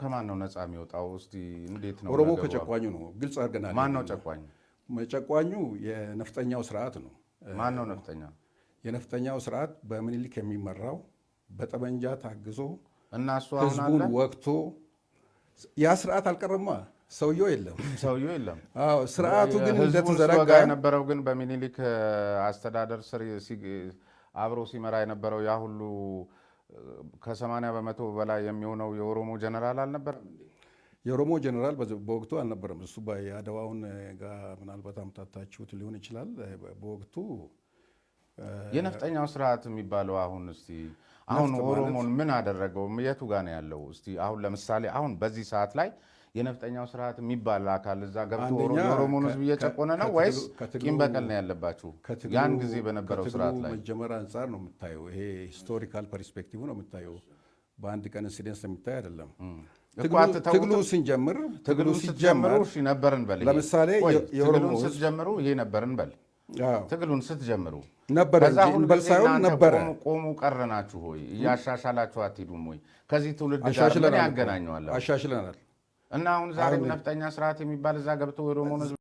ከማን ነው ነፃ የሚወጣው? እስቲ እንዴት ነው ኦሮሞ ነገሩ? ከጨቋኙ ነው፣ ግልጽ አድርገናል። ማን ነው ጨቋኝ? ጨቋኙ የነፍጠኛው ስርዓት ነው። ማን ነው ነፍጠኛ? የነፍጠኛው ስርዓት በምኒልክ የሚመራው፣ በጠመንጃ ታግዞ እና እሱ አሁን ህዝቡን አለ? ወቅቶ፣ ያ ስርዓት አልቀረማ፣ ሰውየው የለም። ሰውየው የለም። አዎ፣ ስርዓቱ ግን ህዝቡን እንደተዘረጋ ሲወጋ የነበረው ግን በሚኒሊክ አስተዳደር ስር አብሮ ሲመራ የነበረው ያ ሁሉ ከ80% በላይ የሚሆነው የኦሮሞ ጀነራል አልነበረም እንዴ? የኦሮሞ ጀነራል በወቅቱ አልነበረም። እሱ የአድዋውን ጋር ምናልባት አምታታችሁት ሊሆን ይችላል። በወቅቱ የነፍጠኛው ስርዓት የሚባለው አሁን እስቲ አሁን ነፍጥ ማለት ኦሮሞን ምን አደረገው? የቱ ጋር ነው ያለው? እስቲ አሁን ለምሳሌ አሁን በዚህ ሰዓት ላይ የነፍጠኛው ስርዓት የሚባል አካል እዛ ገብቶ አንደኛ የኦሮሞን ህዝብ እየጨቆነ ነው ወይስ ቂም በቀል ነው ያለባችሁ? ያን ጊዜ በነበረው ከትግሉ ስርዓት ላይ መጀመር አንጻር ነው የምታየው። ይሄ historical perspective ነው የምታየው። በአንድ ቀን incidence የሚታይ አይደለም። እኮ አትተውትም? ትግሉ ስንጀምር፣ ትግሉ ትግሉን ስትጀምሩ ሲጀመር እሺ ነበርን በል። ይሄ ለምሳሌ ቆይ፣ የኦሮሞ ትግሉን ህዝብ ስትጀምሩ ይሄ ነበርን በል። ትግሉን ስትጀምሩ ነበረ ከዛ እንጂ ሁል እንበል ጊዜ ሳይሆን እናንተ ነበረ። ቆሙ ቆሙ ቀረ ናችሁ ሆይ? እያሻሻላችሁ አትሄዱም ወይ? ከዚህ ትውልድ ጋር ምን አሻሽለናል እኮ። ያገናኘዋል? አሻሽለናል። እና አሁን ዛሬም ነፍጠኛ ስርዓት የሚባል እዛ ገብቶ የኦሮሞን ህዝብ